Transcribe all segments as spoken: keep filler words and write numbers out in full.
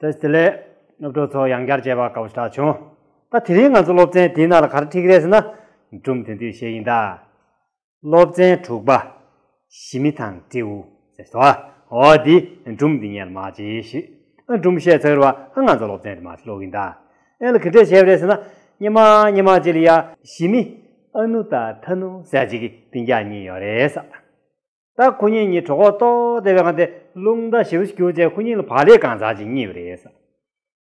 ད་དེ་ལས་སློབ་གྲོགས་ཚོ་ཡང་བསྐྱར་མཇལ་བ་དགའ་པོ་ཞེ་དྲག་བྱུང་། ད་དེ་རིང་ང་ཚོ་སློབ་ཚན་དེའི་ནང་ལ་ག་རེ་ཁྲིད་ཀྱི་རེད་ཟེར་ན། སྒྲུང་དེ་འདྲ་བཤད་ཡིན་ད། སློབ་ཚན་དྲུག་པ། ཞི་མི་དང་སྤྲེའུ་ཟེར་སོ། འོ་འདི་སྒྲུང་འདི་ངས་མར་ཅིག་ཞུས། སྒྲུང་བཤད་ཚར་བ་ང་ཚོ་སློབ་ཚན་དེ་མར་ཅིག་ཀློག་གི་ཡིན་ད། ཨེ་ལ་ག་འདྲས་བྱས་པ་རེད་ཟེར་ན། སྔོན་མ་སྔོན་མ་ཅིག་ལ་ཡ་ཞི་མི་ཨ་ནུ་དང་ཐ་ནུ་ཟེར་ཅིག་གི་སྤུན་ཀྱག་གཉིས་ཡོད་རེད་ས། ད་ཁོ་གཉིས་གཉིས་གྲོད་ཁོག་ལྟོགས་བསྡད་པའི་སྒང་དེ་རླུང་རྟ་ཞེ་པོ་ཞིག་རྒྱུག་བྱས་ཁོ་གཉིས་ལ་བག་ལེབ་གང་ཚར་ཅིག་རྙེད་པ་རེད་ས།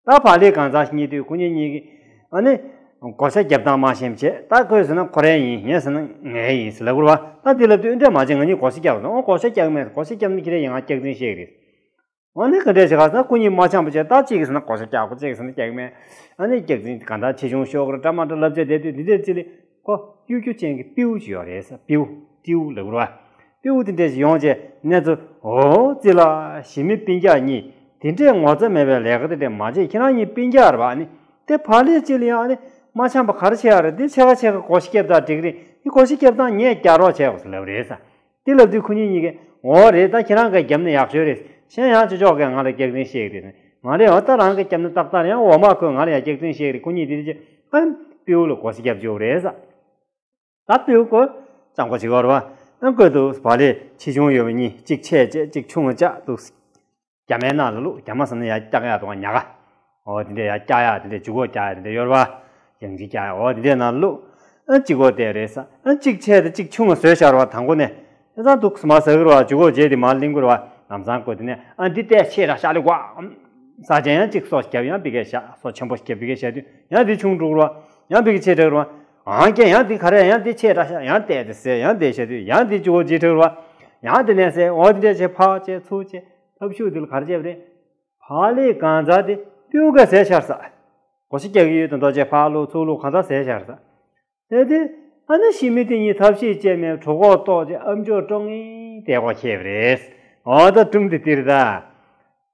ད་བག་ལེབ་གང་ཚར་ཞིག་རྙེད་དུས་ཁོ་གཉིས་གཉིས་ཀྱིས་ཨ་ནི་བགོ་བཤའ་རྒྱབ་སྟངས་མ་ཤེས་བྱས། ད་ཁོས་ཟེར་ན་ཁོ་རའི་ཡིན། ངས་ཟེར་ན་ངའི་ཡིན་ཟེར་ལབ་དགོས་རེད་བ། ད་དེ་ལབ་དུས་འདྲ་མ་བྱེད། ང་གཉིས་བགོ་བཤའ་རྒྱག་དང་། ཨོ་བགོ་བཤའ་རྒྱག་མེད། བགོ་བཤའ་རྒྱབ་ན་ཁྱེད་རས་ཡང་སྐྱག་རྫུན་བཤད་ཀྱི་རེད། འོ་ནི་ག་འདྲས་བྱེད་ག་ཟེར་ན་ཁོ་གཉིས་མ་འཆམ་པ་བྱས། ད་གཅིག་གིས་ཟེར་ན་བགོ་བཤའ་རྒྱག་དགོས། གཅིག་གིས་ཟེར་ན་རྒྱག་མེད། ཨ་ནི་སྐྱག་རྫུན་གང་ལྟར་ཆེ་ཆུང་ཤོར་གི་རེད། འདྲ་མ་འདྲ་ལབ་བྱས་བསྡད་དུས་འདི་འདྲས་ཅིག་ལ་ཁོ་གཡོ་སྒྱུ་ཅན་གྱི་སྤྲེའུ་ཅིག་ཡོད་རེད་ས། སྤྲེའུ་སྤྲེའུ་ལབ་དགོས་རེད་བ། སྤྲེའུ་དེ་འདྲས་ཅིག་ཡོང་བྱས་གནས་ཚུལ། འོ་ཙི་ལ་ཞི་མི་སྤུན་ཀྱག་གཉིས་དེ་འདྲས་ངོ་ཚ་མེད་པའི་ལས་ཀ་དེ་འདྲས་མ་བྱེད། ཁྱེད་རང་གཉིས་སྤུན་ཀྱག་རེད་བ། ཨ་ནི་དེ་བག་ལེབ་ཅིག་ལ་ཡང་ཨ་ནི་མ་འཆམ་པ་ག་རེ་བྱེད་ཡག་རེད། དེ་ཕྱེད་ཀ་ཕྱེད་ཀ་བགོ་བཤའ་རྒྱབ་སྟངས་འགྲིག་རེད། དེ་བགོ་བཤའ་རྒྱབ་སྟངས་ངས་རྒྱག་རོགས་བྱས་དགོས་ཟེར་ལབ་རེད་ས། དེ་ལབ་དུས་ཁོ་གཉིས་གཉིས་ཀས་འོ་རེད། ད་ཁྱེད་རང་གིས་བརྒྱབ་ན་ཡག་ཤོས་རེད། གཞན་ཡང་ཅོ་ཅོག་གིས་ང་ལ་སྐྱག་རྫུན་བཤད་ཀྱི་རེད། མ་རེད། འོ་ད་རང་གིས་བརྒྱབ་ན་ཏག་ཏག་རེད། ཡང་འོ་མ་ཁོས་ང་ལ་ཡང་སྐྱག་རྫུན་བཤད་ཀྱི་རེད། ཁོ་གཉིས་དེ་རེད་ཅེས་ཨ་སྤྲེའུ་ལ་བགོ་བཤའ་རྒྱབ་བཅུག་རེད་ས། ད་སྤྲེའུ་ཁོ་སྤྱང་པོ་བྱེད་ཀྱི་ཡོད་རེད་བ། ཨ་ཁོས་འདུག་བག་ལེབ་ཆེ་ཆུང་ཡོད་པ་གཉིས་གཅིག་ཆེ་བྱས་གཅིག་ཆུང་བ་བཅག་འདུག་རྒྱ་མའི་ནང་ལ་བླུགས། རྒྱ་མ་ཟེར་ན་ཡར་བཀྱག་ཡག་དང་ཉག་ག་འོ་དེ་འདྲས་ཡར་བཀྱག་ཡག་དེ་འདྲས་ལྗིད་ཁོག་བཀྱག་ཡག་དེ་འདྲས་ཡོད་རེད་བ། ཡང་ཅིག་བཀྱག་ཡག་འོ་དེ་འདྲས་ནང་བླུགས། ཨ་གཅིག་པོ་དེ་རེད་ས། ཨ་གཅིག་ཆེ་དང་གཅིག་ཆུང་བ་བཟོས་བཞག་རེད་བ། དང་པོ་ནས་དེ་ཚང་འདུག་མར་ཟ་གི་རེད་བ། ལྗིད་ཁོག་བྱས་དེ་མར་ལེན་གི་རེད་བ། ལམ་སང་ཁོས་དེ་ནས་ཨ་འདི་ལྟས་ཆེ་དྲགས་ཤག་ལེ་ཀོ། ཟ་བྱས་ཡང་གཅིག་སོ་བརྒྱབ། ཡང་ཕ་གིར་བཞག་སོ་ཆེན་པོ་བརྒྱབ། ཕ་གིར་བཞག་དུས་ཡང་དེ་ཆུང་འགྲོ་གི་རེད་བ། ཡང་ཕ་གིར་ཆེ་དྲགས་རེད་བ། ཨང་ཀྱེ་ཡང་དེ་ག་རེ་ཡང་དེ་ཆེ་དྲགས་ཤག་ཡང་བལྟས་དེ་ཟས། ཡང་དེ་བཞག་དུས་ཡང་དེ་ལྗིད་ཁོག་ཇེ་དྲགས་རེད་བ། ཡང་དེ་ནས་ཟས། འོ་དེ་འདྲས་བྱས་ཕར་བྱས་ཚུར་བྱས་ཐབས་ཤུགས་དེ་ལ་ག་རེ་བྱས་པ་རེད། བག་ལེབ་གང་ཚར་དེ་སྤྲེའུ་གིས་ཟས་ཤར་ས། བགོ་བཤའ་རྒྱག་གི་ཡོད་དོ་འདོད་བྱས་ཕར་བླུགས་ཚུར་བླུགས་གང་ཚར་ཟས་ཤར་ས། དེ་དེ་ཨ་ནི་ཞི་མི་དེ་གཉིས་ཐབས་ཤེས་བྱས་མེད། གྲོད་ཁོག་ལྟོགས་བྱས་ཨམ་ཅོག་ཀྲོང་ངེ་བསྡད་སྒོ་ཁེལ་བ་རེད། འོ་ད་སྒྲུང་དེ་འདི་རེད་ད།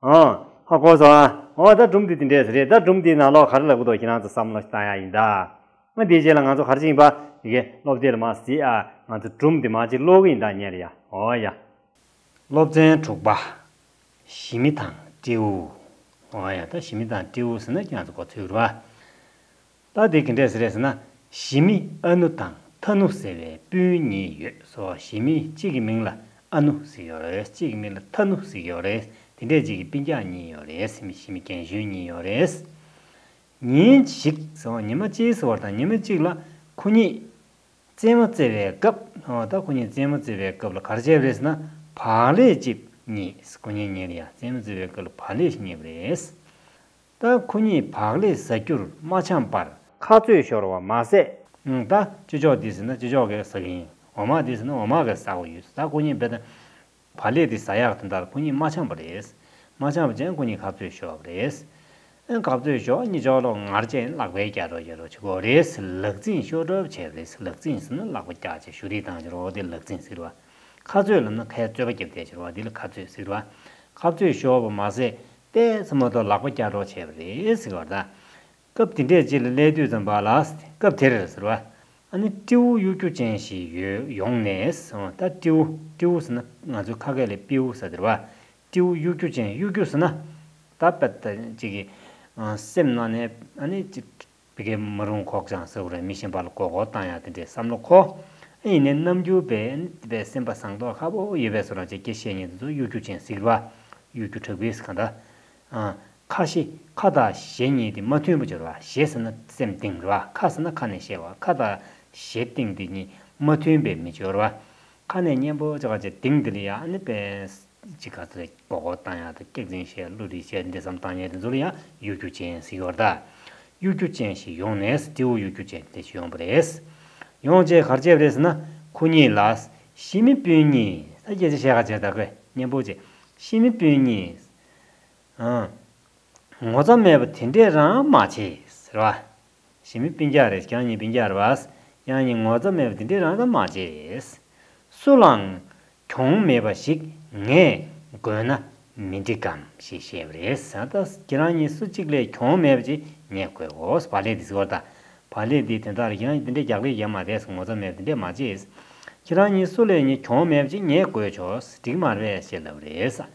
ཨོ་ཧ་གོ་སོང་ཨ། འོ་ད་སྒྲུང་འདི་འདི་འདྲས་རེད། ད་སྒྲུང་འདིའི་ནང་ལོགས་ག་རེ་ལབ་གི་འདུག་ཁྱེད་རང་ཚོ་བསམ་བློ་བཏང་ཡག་ཡིན་ད། ང་འདིའི་རྗེས་ལ་ང་ཚོ་ག་རེ་བྱེད་ཡིན་པ། ཡི་གེ་སློབ་དེབ་ལ་མར་གཟིགས་ཨ། ང་ཚོ་སྒྲུང་འདི་མར་ཅིག་ཀློག་གི་ཡིན་ད་ཉན་རེ་ཡ། འོ་ཡ། སློབ་ཚན་དྲུག་པ། ཞི་མི་དང་སྤྲེའུ། འོ་ཡ། ད་ཞི་མི་དང་སྤྲེའུ་ཟེར་ན་ཁྱེད་རང་ཚོ་གོ་ཚོད་རེད་བ། ད་དེ་ག་འདྲས་ཟེར་རེད་ཟེར་ན། ཞི་མི་ཨ་ནུ་དང་ཐ་ནུ་ཟེར་བའི་སྤུན་གཉིས་ཡོད་སོ། ཞི་མི་གཅིག་གི་མིང་ལ་ཨ་ནུ་ཟེར་ཡོད་རེད། གཅིག་གི་མིང་ལ་ཐ་ནུ་ཟེར་ཡོད་རེད། དེ་འདྲས་གཅིག་གི་སྤུན་ཀྱག་གཉིས་ཡོད་རེད། ཞི་མི་ཞི་མི་རྒན་གཞོན་གཉིས་ཡོད་རེད། ཉིན་ཞིག་ཟེར་བ་ཉི་མ་གཅིག་ཟེར་བ་དང་ཉི་མ་གཅིག་ལ་ཁོ་གཉིས་རྩེད་མོ་རྩེ་བའི་སྐབས། ཨོ་ད་ཁོ་གཉིས་རྩེད་མོ་རྩེ་བའི་སྐབས་ལ་ག་རེ་བྱས་པ་རེད་ཟེར་ན། བག་ལེབ་ཅིག་རྙེད། ཁོ་གཉིས་གཉིས་ལ་ཡ་རྩེད་མོ་རྩེ་བའི་སྐབས་ལ་བག་ལེབ་ཞིག་རྙེད་པ་རེད། ད་ཁོ་གཉིས་བག་ལེབ་ཟ་རྒྱུར་མ་འཆམ་པར་ཁ་རྩོད་ཤོར་བ་མ་ཟད། ཨང་། ད་ཅོ་ཅོག་འདི་ཟེར་ན་ཅོ་ཅོག་གིས་ཟ་གི་ཡིན། འོ་མ་འདི་ཟེར་ན་འོ་མ་གིས་ཟ་དགོས་ཡོད། ད་ཁོ་གཉིས་བེད་བག་ལེབ་འདི་ཟ་ཡག་དོན་དག་ཁོ་གཉིས་མ་འཆམ་པ་རེད། མ་འཆམ་པ་བྱས་ཁོ་གཉིས་ཁ་རྩོད་ཤོར་བ་རེད། ཨང་། ཁ་རྩོད་ཤོར་གཉིས་ཆ་ལོག་ངར་ཅན་ལག་པས་བརྒྱབ་རོགས་བྱེད་རོགས་བྱེད་དགོས་རེད། ལག་འཛིང་ཤོར་གྲབས་བྱས་པ་རེད། ལག་འཛིང་ཟེར་ན་ལག་པ་བཀྱག་བྱས་གཞུ་རིས་བཏང་བྱས་རོགས་དེ་ལག་འཛིང་ཟེར་བ། ཁ་རྩོད་ལབ་ན་ཁའི་རྩོད་པ་བརྒྱབ་བསྡད་ཀྱི་རེད་བ། འདི་ལ་ཁ་རྩོད་ཟེར་བ། ཁ་རྩོད་ཤོར་བ་མ་ཟད་ཏོག་ཙམ་མ་གཏོགས་ལག་པ་བཀྱག་རོགས་བྱས་པ་རེད་ཟེར་བ་ད། སྐབས་དེ་འདྲས་ཅིག་ལ་སླེབས་དུས་ཙམ་པ་ལ། སྐབས་དེར་ཟེར་བ། ཨ་ནི་སྤྲེའུ་གཡོ་སྒྱུ་ཅན་ཞིག་ཡོད་ཡོང་ནས། ད་སྤྲེའུ་སྤྲེའུ་ཟེར་ན་ང་ཚོའི་ཁ་སྐད་ལ་སྤྲེའུ་ཟེར་དེ་རེད་བ། སྤྲེའུ་གཡོ་སྒྱུ་ཅན། གཡོ་སྒྱུ་ཟེར་ན། ད་དཔེ་ད་ཅིག་གི་སེམས་ནང་ནས་ཨ་ནི་ཅིག་ཕ་གིའི་མ་རུངས་ཁོག་བཅངས་ཟེར་བ་རེད། མི་གཞན་པ་ལ་མགོ་སྐོར་བཏང་ཡག་དེ་འདྲའི་བསམ་བློ་འཁོར། ཨ་ཡིན་ནའི་རྣམ་འགྱུར་དཔེ་དཔེ་སེམས་པ་བཟང་མདོག་ཁ་པོ་ཡོད་པའི་བཟོ་འདྲ་ཅིག་སྐད་བཤད་མཁན་དེ་ཚོ་གཡོ་སྒྱུ་ཅན་ཟེར་གི་རེད་བ། གཡོ་སྒྱུ་དྲག་པོའི་གང་ལྟར། ཨ། ཁ་ཞེ་ཁ་དང་ཞེ་གཉིས་དེ་མ་མཐུན་པ་ཅིག་རེད་བ། ཞེ་ཟེར་ན་སེམས་གཏིང་རེད་བ། ཁ་ཟེར་ན་ཁ་ནས་བཤད་པ། ཁ་དང་ཞེ་གཏིང་དེ་གཉིས་མ་མཐུན་པའི་མི་ཅིག་ཡོད་རེད་བ། ཁ་ནས་སྙན་པོ་ཅིག་ག་ཅིག་གཏིང་དེ་ལ་ཡང་ཨ་ནི་དཔེ་ཅིག་ག་ཚོད་མགོ་སྐོར་བཏང་ཡག་དང་སྐྱག་རྫུན་བཤད། བློ་རིག་བཤད། འདི་བསམ་བཏང་ཡག་དེ་ཚོ་ལ་ཡང་གཡོ་སྒྱུ་ཅན་ཟེར་གྱི་ཡོད་རེད་ད། གཡོ་སྒྱུ་ཅན་ཞིག་ཡོང་ནས། སྤྲེའུ་གཡོ་སྒྱུ་ཅན་དེ་ཞིག་ཡོང་བ་རེད། ཡོང་རྗེས་ག་རེ་བྱས་པ་རེད་ཟེར་ན། ཁོ་གཉིས་ལ་ཞི་མི་སྤུན་གཉིས། ད་སྐད་ཆ་བཤད་ག་བྱས་ད་ཁོས་སྙན་པོ་བྱས། ཞི་མི་སྤུན་གཉིས། ཨང་། ངོ་ཚ་མེད་པ་དེ་འདྲས་རང་མ་བྱེད་ཟེར་བ། ཞི་མི་སྤུན་ཀྱག་རེད། ཁྱེད་རང་གཉིས་སྤུན་ཀྱག་རེད་བ། ཁྱེད་རང་གཉིས་ངོ་ཚ་མེད་པ་དེ་འདྲས་རང་ད་མ་བྱེད། སུ་ལའང་གྱོང་མེད་པ་ཞིག་ངས་བགོས་ན་མི་འགྲིག་གམ་ཞེས་བཤད་པ་རེད། ད་ཁྱེད་རང་གཉིས་སུ་གཅིག་ལས་གྱོང་མེད་པ་ཅིག་ངས་བགོས་དགོས། བག་ལེབ་འདི་ཟེར་བ་ད། བག་ལེབ་འདི་དོན་དག་ལ་ཁྱེད་རང་གཉིས་དེ་འདྲས་རྒྱག་ལེ་རྒྱག་མ་བསྡད། ངོ་ཚ་མེད་པ་དེ་འདྲས་མ་བྱེད། ཁྱེད་རང་གཉིས་སུ་ལས་ནི་གྱོང་མེད་པ་ཅིག་ངས་བགོས་ཆོག་འགྲིག་མ་རེད་ཞེས་ལབ་པ་རེད།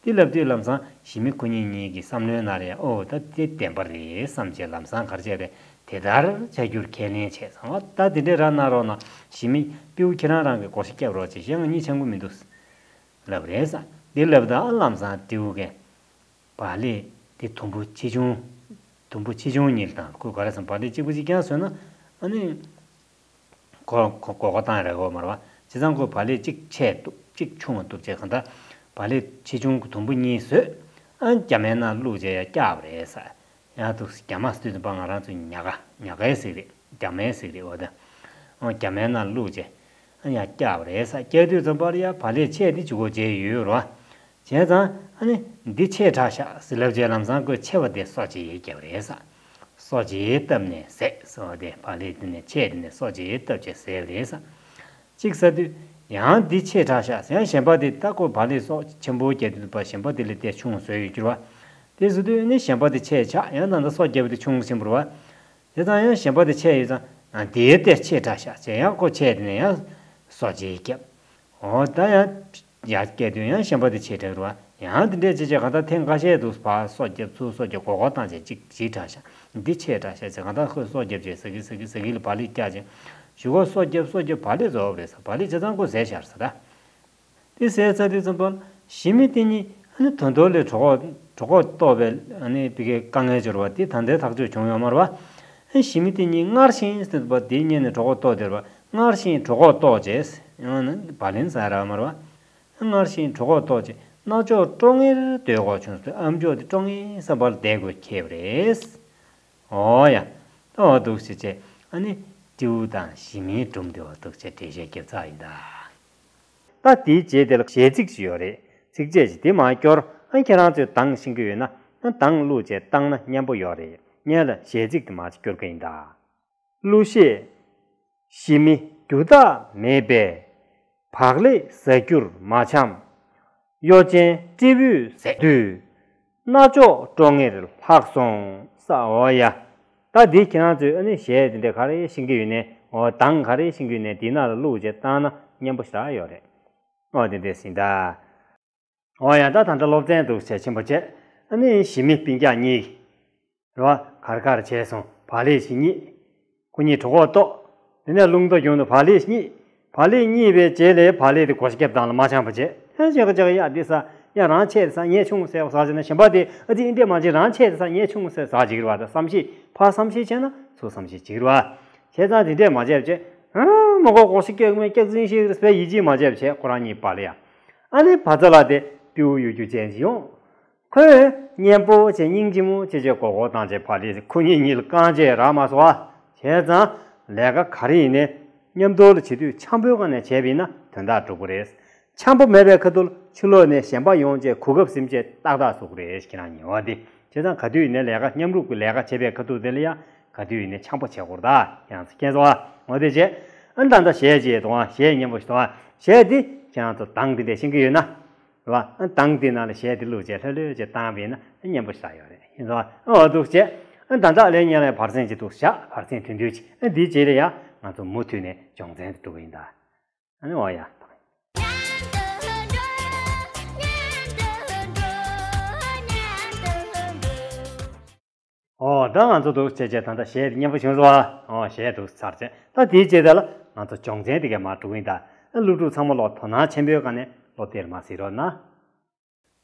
དེ་ལབ་དུས་ལམ་སང་ཞི་མི་ཁོ་གཉིས་གཉིས་ཀྱི་བསམ་བློའི་ནང་ལ་ཡང་ཨོ་ད་དེ་བདེན་པ་རེད་བསམ་བྱས་ལམ་སང་ག་རེ་བྱས་རེད། དེ་ལྟར་བྱ་རྒྱུར་ཁས་ལེན་བྱས་ཙང་ཨོ་ད་དེ་འདྲས་ར་གནང་རོགས་གནང་། ཞི་མི་སྤྲེའུ་ཁྱེད་རང་རང་གི་སྒོར་གཞས་རྒྱབ་རོགས་བྱེད། གཞན་ང་གཉིས་འཆམ་གི་མི་འདུག་ལབ་རེད་ས། དེ་ལབ་ད་ཨ་ལམ་སང་སྤྲེའུ་གིས་བག་ལེབ་དེ་དུམ་བུ་ཆེ་ཆུང་། དུམ་བུ་ཆེ་ཆུང་གཉིས་དང་ཁོས་ག་རེ་བསམ། བག་ལེབ་གཅིག་པུ་གཅིག་རྐྱང་བཟོས་ན་ཨ་ནི། ཁོ་ཁོ་མགོ་སྐོར་བཏང་རེད་གོ་མ་རེད་བ། བྱས་ཙང་ཁོས་བག་ལེབ་གཅིག་ཆེ་བཏུབ་གཅིག་ཆུང་བ་བཏུབ་བྱས་གང་ལྟར་བག་ལེབ་ཆེ་ཆུང་གི་དུམ་བུ་གཉིས་བཟོས། ཨ་རྒྱ་མའི་ནང་བླུགས་བྱས་ཡར་བཀྱགས་པ་རེད་ས། ཡང་འདུག་རྒྱ་མ་ཟེར་དུས་ཙམ་པ་ང་རང་ཚོ་ཉ་ག་ཉ་གའི་ཟིག་རེད། རྒྱ་མའི་ཟིག་རེད་འོ་ད། ཨོ་རྒྱ་མའི་ནང་བླུགས་བྱས་ཨ་ཡར་བཀྱགས་པ་རེད་ས། བཀྱགས་དུས་ཙམ་པར་ཡར་བག་ལེབ་ཆེ་དེ་ཅིག་གོ་བྱས་ཡོད་རེད་བ། བྱས་ཙང་ཨ་ནི་འདི་ཆེ་དྲགས་ཤག་ཟེར་ལབ་བྱས་ལམ་སང་ཁོས་ཆེ་བ་དེ་གསོ་བྱེད་ཡས་བརྒྱབ་རེད་ས། གསོ་བྱེད་བཏབ་ནས་ཟས་ཟེར་བ་དེ་བག་ལེབ་དེ་ནས་ཆེ་དེ་ནས་གསོ་བྱེད་བཏབ་བྱས་ཟས་རེད་ས། གཅིག་ཟ་དུས་ཡང་འདི་ཆེ་དྲགས་ཤག་ཟེར། ཡང་གཞན་པ་དེ་ད་ཁོ་བག་ལེབ་གསོ་ཆེན་པོ་བརྒྱབ་དུས་པ་གཞན་པ་དེ་ལས་དེ་ཆུང་བཟོས་ཡོད་རྒྱུ་རེད་བ། དེ་བཟོ་དུས་ནི་གཞན་པ་དེ་ཆེ་ཆགས། ཡང་ད་ལྟ་གསོ་བརྒྱབ་པ་དེ་ཆུང་ཆེན་པོ་རེད་བ། དེ་ཙང་ཡང་གཞན་པ་དེ་ཆེ་ཡོད་ཙང་ཨ་དེའི་དེ་ཆེ་དྲགས་ཤག་ཅེས་ཡང་ཁོ་ཆེ་དེ་ནས་ཡང་གསོ་བྱེད་བརྒྱབ། འོ་ད་ཡང་ཡར་བཀྱགས་དུས་ཡང་གཞན་པ་དེ་ཆེ་དྲགས་རེད་བ། ཡང་དེ་འདྲས་བྱས་བྱས་གང་ལྟར་ཐེངས་ཁ་ཤས་འདུག་ཕར་གསོ་བརྒྱབ་ཚུར་གསོ་བརྒྱབ་མགོ་སྐོར་བཏང་བྱས་གཅིག་ཞིག་དྲགས་ཤག་འདི་ཆེ་དྲགས་ཤག་ཅེས་གང་ལྟར་ཁོས་གསོ་བརྒྱབ་བྱས་ཟ་གི་ཟ་གི་ཟ་གི་ལ་བག་ལེབ་བཀྱགས་བྱས་གཞུག་གུ་གསོ་བརྒྱབ་གསོ་བརྒྱབ་བག་ལེབ་རྫོགས་རེད་ས། བག་ལེབ་བྱས་ཙང་ཁོ་ཟས་ཤར་ས་ད། དེ་ཟས་ཚར་དུས་ཙམ་པར་ཞི་མི་དེ་གཉིས་ཨ་ནི་ད་དུང་ལས་གྲོད་ཁོག་གྲོད་ཁོག་ལྟོགས་པའི་ཨ་ནི་བི་ཀའི་དཀའ་ངལ་འབྱོར་བ་དེ་ད་ལྟའི་ཐག་གཅོད་བྱུང་ཡོད་མ་རེད་བ། ཨ་ཞི་མི་དེ་གཉིས་སྔར་བཞིན་ཟེར་བ་དེ་ཉན་ནས་གྲོད་ཁོག་ལྟོགས་བསྡད་པ། སྔར་བཞིན་གྲོད་ཁོག་ལྟོགས་རྗེས་ཡང་ན་བག་ལེབ་ཟ་རག་མ་རེད་བ། སྔར་བཞིན་གྲོད་ཁོག་ལྟོགས་རྗེས་རྣ་ཅོག་ཀྲོང་ངེར་སྡོད་དགོས་བྱུང་སྟེ་ཨམ་ཅོག་དེ་ཀྲོང་ངེ་བསམ་པར་བསྡད་དགོས་ཁེལ་བ་རེད། འོ་ཡ། ད་འོ་འདུག་སེ་བྱས་ཨ་ནི་སྤྲེའུ་དང་ཞི་མིའི་སྒྲུང་དེ་འོ་འདུག་སེ་འགྲེལ་བཤད་བརྒྱབ་ཚར་ཡིན་ད། ད་དེའི་རྗེས་དེ་ལ་གཞས་ཚིག་ཅིག་ཡོད་རེད། ཚིགས་བཅད་ཅིག་དེ་མར་སྐྱོར། ཨ་ཁྱེད་རང་ཚོས་གདངས་ཤེས་ཀྱི་ཡོད་ན་ཨ་གདངས་བླུགས་བྱས་བཏང་ན་སྙན་པོ་ཡོད་རེད། སྙན་ལ་གཞས་ཚིག་དེ་མར་ཅིག་སྐྱོར་གི་ཡིན་ད། གླུ་གཞས། ཞི་མི་རྒྱུ་དག་མེད་པས། བག་ལེབ་ཟ་རྒྱུར་མ་འཆམ། གཡོ་ཅན་སྤྲེའུས་ཟས་དུས། རྣ་ཅོག་ཀྲོང་ངེར་ལྷག་སོང་ས། འོ་ཡ། ད་འདི་ཁྱེད་རང་ཚོས་ཨ་ནི་གཞས་དེ་འདྲ་ག་རེ་ཤེས་ཀྱི་ཡོད་ནའི་འོ་གདངས་ག་རེ་ཤེས་ཀྱི་ཡོད་ནའི་འདི་ནང་ལ་བླུགས་བྱས་བཏང་ན་སྙན་པོ་ཞེ་དྲག་ཡོད་རེད། འོ་དེ་འདྲས་ཡིན་ད། འོ་ཡ་ད་ད་ལྟ་སློབ་ཚན་འདུག་བྱས་ཕྱིན་པ་བྱས། ཨ་ནི་ཞི་མི་སྤུན་ཀྱག་གཉིས། རེད་བ། གར་གར་བྱས་སོང་བག་ལེབ་ཞིག་རྙེད། ཁོ་གཉིས་གྲོད་ཁོག་ལྟོགས། དེ་ནས་རླུང་རྟ་རྒྱུག་ནས་བག་ལེབ་ཞིག་རྙེད། བག་ལེབ་རྙེད་པའི་རྗེས་ལ་བག་ལེབ་དེ་བགོ་བཤའ་བརྒྱབ་བཏང་ལ་མ་འཆམ་པ་བྱས། ཧན་ཅག་ཅག་ཡ་འདི་ཟ། ཡ་རང་ཆད་ཟ་ངས་ཆུང་ཟེར་ཟ་བྱས་ན་གཞན་པ་དེ་ཨ་ཙི་ཨིན་དེ་མ་བྱེད་རང་ཆད་ཟ་ངས་ཆུང་ཟེར་ཟ་བྱེད་ཀྱི་རེད་བ། ད་བསམ་ཤེས་ཕར་བསམ་ཤེས་བྱས་ན་ཚུར་བསམ་ཤེས་བྱེད་ཀྱི་རེད་བ། བྱས་ཙང་དེ་འདྲས་མ་བྱས་བྱས། ཧ་མ་གོ་བགོ་བཤའ་བརྒྱབ་མེད་སྐྱག་རྫུན་ཤིག་རེད་པས་ཡིད་ཆེས་མ་བྱས་བྱས་ཁོ་རང་གཉིས་བག་ལེབ་ཡ། ཨ་ནི་བ་ཚ་ལ་དེ་སྤྲེའུ་གཡོ་སྒྱུ་ཅན་ཞིག་ཡོང་། ཁོས་སྙན་པོ་བྱས་སྙིང་རྗེ་མོ་བྱས་བྱས་མགོ་སྐོར་བཏང་བྱས་བག་ལེབ་ཁོ་གཉིས་གཉིས་ལ་བཀང་བྱས་རག་མ་སོང་ཨ། བྱས་ཙང་ལས་ཀ་ག་རེ་ཡིན་ནའི་མཉམ་དུ་ལ་བྱེད་དུས་འཆམ་པོའི་སྒང་ནས་བྱས་པ་ཡིན་ན་དོན་དག་འགྲུབ་ཀྱི་རེད། འཆམ་པོ་མེད་པའི་ཁ་ཐུག་ཕྱི་ལོགས་ནས་གཞན་པ་ཡོང་བྱས་གོ་སྐབས་ཟིན་བྱས་ཏག་ཏག་བཟོ་གི་རེད་ཁྱེད་རང་ཉེ་བ་འདི། བྱས་ཙང་ག་དུས་ཡིན་ནའི་ལས་ཀ་མཉམ་རུབ་ཀྱི་ལས་ཀ་བྱེད་པའི་ཁ་ཐུག་དེ་ལ་ཡང་ག་དུས་ཡིན་ནའི་འཆམ་པོ་བྱེད་དགོས་རེད་ད། ཁྱེད་རང་ཚོ་མཁྱེན་སོང་ཨ། འོ་དེ་བྱས། ཨ་ད་ལྟ་གཞས་ཅིག་གཏོང་ཨ། གཞས་སྙན་པོ་ཞིག་གཏོང་ཨ། གཞས་འདི་ཁྱེད་རང་ཚོ་གདངས་འདི་འདྲས་ཤེས་ཀྱི་ཡོད་ན། རེད་བ། ཨ་གདངས་དེ་ནང་ལ་གཞས་དེ་བླུགས་བྱས་ལྷོད་ལྷོད་བྱས་བཏང་བས་ན་ཨ་སྙན་པོ་ཞེ་དྲག་ཡོད་རེད་ཡིན་ཙང་ཨ་འོ་འདུག་བྱས། ཨ་ད་ལྟ་ལས་ཉན་ལ་བར་གསེང་ཅིག་འདུག་བཞག་བར་གསེང་དོན་བསྡུས་ཅིག་ཨ་འདིའི་རྗེས་ལ་ཡང་ང་ཚོ་མུ་མཐུད་ནས་སྦྱོང་ཚན་དེ་འགྲོ་གི་ཡིན་ད། ཨ་ནི་འོ་ཡ། ཨོ་ད་ང་ཚོ་འདུག་བྱས་བྱས་ད་ལྟ་གཞས་དེ་སྙན་པོ་བྱུང་སོང་ཨ། ཨོ་གཞས་འདུག་ཚར་བྱས་ད་དེའི་རྗེས་དེ་ལ་ང་ཚོ་སྦྱོང་ཚན་དེ་གས་མར་འགྲོ་གི་ཡིན་ད། ཨ་སློབ་ཕྲུག་ཚང་མ་ལོག་དོ་སྣང་ཆེན་པོའི་སྒང་ནས་སློབ་དེབ་མར་གཟིགས་རོགས་གནང་།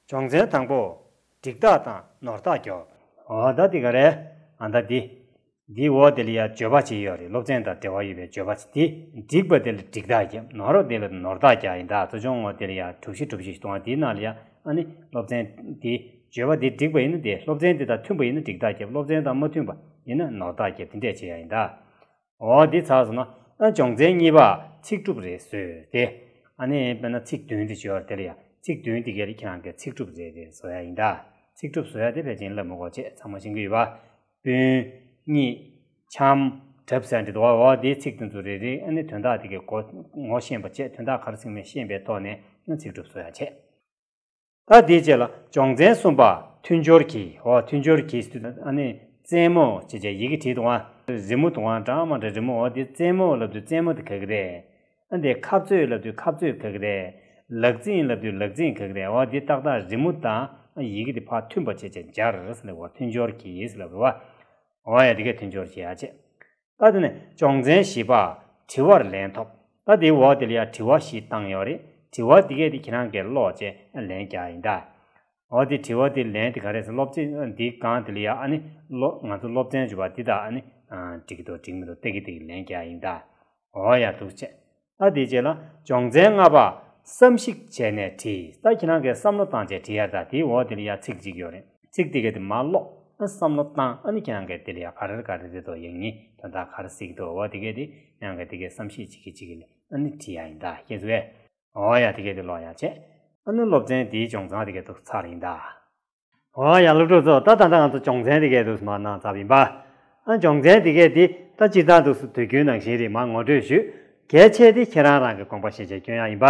སྦྱོང་ཚན་དང་པོ། འགྲིག་རྟགས་དང་ནོར་རྟགས་རྒྱོབ། འོ་ད་འདི་ག་རེད། ཨ་ད་འདི། འདི་འོ་དེ་ལ་ཡ་བརྗོད་པ་ཅིག་ཡོད་རེད། སློབ་ཚན་དང་འབྲེལ་བ་ཡོད་པའི་བརྗོད་པ་ཅིག་དེ་འགྲིག་པ་དེ་ལ་འགྲིག་རྟགས་རྒྱབ། ནོར་དེ་ལ་ནོར་རྟགས་རྒྱག་ཡིན་ད། ཚོ་ཆུང་ངོ་དེ་ལ་ཡ་གྲུ་བཞི་གྲུ་བཞི་ཞིག་གཏོང་བ་དེའི་ནང་ལ་ཡ་ཨ་ནི་སློབ་ཚན་འདི་བརྗོད་པ་འདི་འགྲིག་པ་ཡིན་ན་དེ་སློབ་ཚན་འདི་དང་མཐུན་པ་ཡིན་ན་འགྲིག་རྟགས་རྒྱབ། སློབ་ཚན་དང་མ་མཐུན་པ་ཡིན་ན་ནོར་རྟགས་རྒྱབ། དེ་འདྲས་བྱེད་ཡ་ཡིན་ད། འོ་འདི་ཚར་སོང་ན་ཨ་སྦྱོང་ཚན་གཉིས་པ་ཚིག་གྲུབ་རེ་བཟོས་ཏེ། ཨ་ནི་དཔེར་ན་ཚིག་བདུན་དེ་བརྗོད་དེ་ལ་ཡ་ཚིག་བདུན་དེ་གས་ལ་ཁྱེད་རང་གི་ཚིག་གྲུབ་རེ་རེ་བཟོ་ཡ་ཡིན་ད། ཚིག་གྲུབ་བཟོ་ཡ་དེ་ཕལ་ཆེར་ལབ་མི་དགོས་བྱས་ཚང་མ་ཤེས་ཀྱི་ཡོད་པ། སྤུན། གཉིད། འཆམ། གྲབས་ཟེར་འདྲ་འདུག་བ། འོ་དེའི་ཚིག་དེ་ཚོ་རེ་རེ་ཨ་ནི་དོན་དག་དེ་གའི་གོ་ངོ་ཤེས་པ་བྱས། དོན་དག་ག་རེ་ཟེར་མིན་ཤེས་པའི་ཐོག་ནས་ཨ་ཚིག་གྲུབ་བཟོ་ཡ་བྱས། ད་དེའི་རྗེས་ལ་སྦྱོང་ཚན་གསུམ་པ་མཐུན་སྦྱོར་གྱིས། འོ་མཐུན་སྦྱོར་གྱིས་ཟེར་དུས་ཨ་ནི་རྩེད་མོ་བྱས་བྱས་ཡི་གེ་བྲིས་འདུག་བ། རི་མོ་འདུག་བ། འདྲ་མ་འདྲ་རི་མོ། འོ་དེ་རྩེད་མོ་ལབ་དུས་རྩེད་མོ་དེ་ག་གི་རེད། ཨ་འདི་ཁ་རྩོད་ལབ་དུས་ཁ་རྩོད་ག་གི་རེད། ལག་རྩིས་ཡིན་ལབ་དུས་ལག་རྩིས་ག་གི་རེད། འོ་འདི་ཏག་ཏག་རི་མོ་དང་ཡི་གེ་དེ་ཕར་མཐུན་པ་བྱས་བྱས་སྦྱར་ཟེར་ལབ་པ། མཐུན་སྦྱོར་གྱིས་ཟེར་ལབ་པ། འོ་ཡ་དེ་གས་མཐུན་སྦྱོར་བྱེད་ཡ་བྱས། ད་དེ་ནས་སྦྱོང་ཚན་བཞི་པ། དྲི་བར་ལན་ཐོབས། ད་དེའི་འོག་དེ་ལ་ཡ་དྲི་བ་བཞི་བཏང་ཡོད་རེད། དྲི་བ་དེ་གས་དེ་ཁྱེད་རང་གིས་ཀློག་བྱས་ལན་རྒྱག་ཡིན་ད། འོ་དེ་དྲི་བ་དེ་ལན་དེ་ག་རེ་ཟེར། སློབ་ཚན་འདིའི་སྒང་དེ་ལ་ཡ་ཨ་ནི་སློབ་ང་ཚོ་སློབ་ཚན་བཅུ་པ་འདི་དག་ཨ་ནི་འགྲིག་གི་འདུག་འགྲིག་མི་འདུག་ལྟ་གི་ལྟ་གི་ལན་རྒྱག་ཡིན་ད། འོ་ཡ་འདུག་བྱས། ད་དེའི་རྗེས་ལ་སྦྱོང་ཚན་ལྔ་པ། བསམ་གཞིག་བྱས་ནས་བྲིས། ད་ཁྱེད་རང་གིས་བསམ་བློ་བཏང་བྱས་བྲིས་ཡ་ད། དེའི་འོག་དེ་ལ་ཡ་ཚིག་གཅིག་ཡོད་རེད། ཚིག་དེ་གས་དེ་མར་ཀློག་ཨ་བསམ་བློ་བཏང་། ཨ་ནི་ཁྱེད་རང་གིས་དེ་ལ་ཡ་ག་རེ་ག་རེ་རེད་འདུག་ཡང་སྙིང་དོན་དག་ག་རེ་ཟེར་གི་འདུག་འོ་དེ་གས་དེ་ཁྱེད་རང་གིས་དེ་གས་བསམ་གཞིག་བྱེད་ཀྱི་བྱེད་ཀྱི་ལ་ཨ་ནི་བྲིས་ཡ་ཡིན་ད། ཤེས་སོང་ངས། འོ་ཡ་དེ་གས་དེ་ཀློག་ཡ་བྱས། ཨ་ནི་སློབ་ཚན་དེའི་སྦྱོང་ཚན་དེ་གས་འདུག་ཚར་ཡིན་ད། འོ་ཡ་སློབ་ཕྲུག་ཚོ། ད་ད་ལྟ་ང་ཚོ་སྦྱོང་ཚན་དེ་གས་འདུག་མར་གནང་ཚར་བ་ཡིན་པ། ཨ་སྦྱོང་ཚན་དེ་གས་དེ་ད་སྤྱིར་བཏང་འདུག་དུས་རྒྱུན་ནང་བཞིན་རེད། མར་ངོ་སྤྲོད་ཞུས། གལ་ཆེ་དེ་ཁྱེད་རང་རང་གི་དགོངས་པ་བཞེས་བྱས་སྐྱོན་ཡ་ཡིན་པ།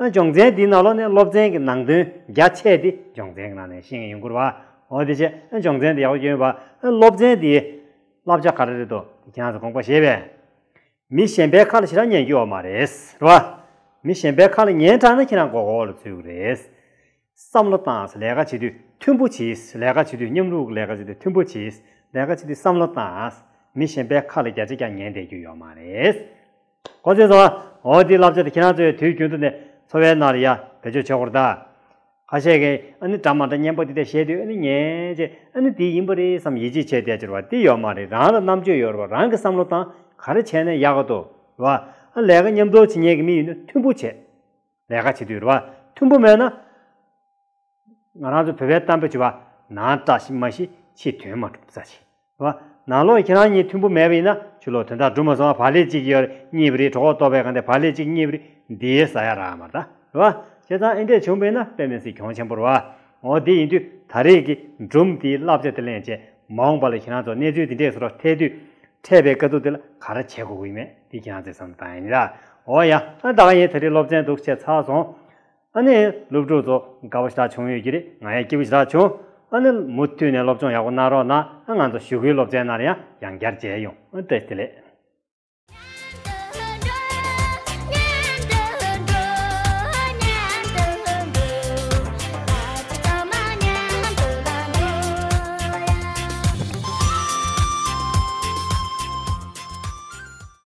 ཨ་སྦྱོང་ཚན་འདིའི་ནང་ལོགས་ནས་སློབ་ཚན་གྱི་ནང་དོན་རྒྱ་ཆེ་དེ་སྦྱོང་ཚན་གྱི་ནང་ནས་ཤེས་ངེས་ཡོང་གི་རེད་པ། འོ་དེ་བྱས་ཨ་སྦྱོང་ཚན་དེ་ཡག་པོ་སྐྱོན་པ། ཨ་སློབ་ཚན་དེའི་བསླབ་བྱ་ག་རེ་རེད་འདུག་དེ་ཁྱེད་རང་ཚོ་དགོངས་པ་བཞེས་པས། མི་གཞན་པའི་ཁ་ལ་ཞེ་དྲག་ཉན་རྒྱུ་ཡོད་མ་རེད། རེད་པ། མི་གཞན་པའི་ཁ་ལ་ཉན་དྲགས་ན་ཁྱེད་རང་མགོ་སྐོར་ལ་ཚུད་ཀྱི་རེད། བསམ་བློ་བཏང་། ལས་ཀ་བྱེད་དུས་མཐུན་པོ་བྱེད། ལས་ཀ་བྱེད་དུས་མཉམ་རུབ་ལས་ཀ་བྱེད་དུས་མཐུན་པོ་བྱེད། ལས་ཀ་བྱེད་དུས་བསམ་བློ་བཏང་། མི་གཞན་པའི་ཁ་ལ་བརྒྱ་ཆ་བརྒྱ་ཉན་བསྡད་རྒྱུ་ཡོད་མ་རེད། གོ་ཚོད་སོང་ཨ། འོ་དེའི་བསླབ་བྱ་དེ་ཁྱེད་རང་ཚོས་དུས་རྒྱུན་དུ་ནས་འཚོ་བའི་ནང་ལ་ཡ་བེད་སྤྱོད་བྱེད་དགོས་རེད་ད། ཁ་ཤས་ཀྱིས་ཨ་ནི་འདྲ་མ་འདྲ་སྙན་པོ་འདི་འདྲ་བཤད་དུས་ཨ་ནི་ཉན་བྱས་ཨ་ནི་འདི་ཡིན་པ་རེད་བསམ་ཡིད་ཆེས་བྱས་བསྡད་ཀྱི་རེད་པ། འདི་ཡོད་མ་རེད། རང་ལ་རྣམ་དཔྱོད་ཡོད་རེད་པ། རང་གི་བསམ་བློ་བཏང་། ག་རེ་བྱས་ན་ཡག་ག་འདུག་རེད་པ། ཨ་ལས་ཀ་མཉམ་དུ་བྱེད་མཁན་གྱི་མི་ཡིན་ན་མཐུན་པོ་བྱས། ལས་ཀ་བྱེད་དུས་རེད་པ། མཐུན་པོ་མེད་ན། ང་རང་ཚོ་བོད་པའི་གཏམ་དཔེ་བྱས་པ། ནང་བཀྲ་ཤིས་མ་ཤིས་ཕྱི་དོན་མ་གྲུབ་ས་ཆེ། རེད་པ། ནང་ལོགས་ཁྱེད་རང་གཉིས་མཐུན་པོ་མེད་པ་ཡིན་ན་ཕྱི་ལོགས་དོན་དག་འགྲུབ་མ་སོང་བ། བག་ལེབ་གཅིག་ཡོད་རེད་གཉིས་པ་རེད། གྲོད་ཁོག་ལྟོགས་པའི་གང་དེ་བག་ལེབ་གཅིག་གཉིས་པ་རེད། འདིའི་ཟ་ཡ་རག་མ་རེད་ད། རེད་པ། བྱས་ཙང་ཨེ་འདྲས་བྱུང་བས་ན་དཔེ་མི་སྲིད་གྱོང་ཆེན་པོ་རེད་པ། འོ་དེ་ཡིན་དུས་ད་རེས་ཀྱི་སྒྲུང་དེའི་བསླབ་བྱ་དེ་ལེན་བྱས་མ་འོངས་པ་ལ་ཁྱེད་རང་ཚོ་གནས་ཚུལ་དེ་འདྲས་སུ་རོ་འཕྲད་དུས་འཕྲད་པའི་དཀའ་སྡུག་དེ་ལ་ག་རེ་བྱེད་དགོས་ཀྱི་ཡིན་མེད་དེ་ཁྱེད་རང་ཚོས་བསམ་བཏང་ཡ་ཡིན་ད། འོ་ཡ། ཨ་ད་ག་ཡིན། ད་རེས་སློབ་ཚན་འདུག་བྱས་ཚར་སོང་། ཨ་ནི་སློབ་ཕྲུག་ཚོ་དགའ་པོ་ཞེ་དྲག་བྱུང་ཡོད་ཀྱི་རེད། ང་ཡང་སྐྱིད་པོ་ཞེ་དྲག་བྱུང་། ཨ་ནི་མུ་མཐུད་ནས་སློབ་སྦྱོང་ཡག་པོ་གནང་རོགས་གནང་། ཨ་ང་ཚོ་གཞུག་གུའི་སློབ་ཚན་ནང་ལ་ཡང་ཡང་བསྐྱར་མཇལ་ཡོང་། ཨ་བཀྲ་ཤིས་བདེ་ལེགས།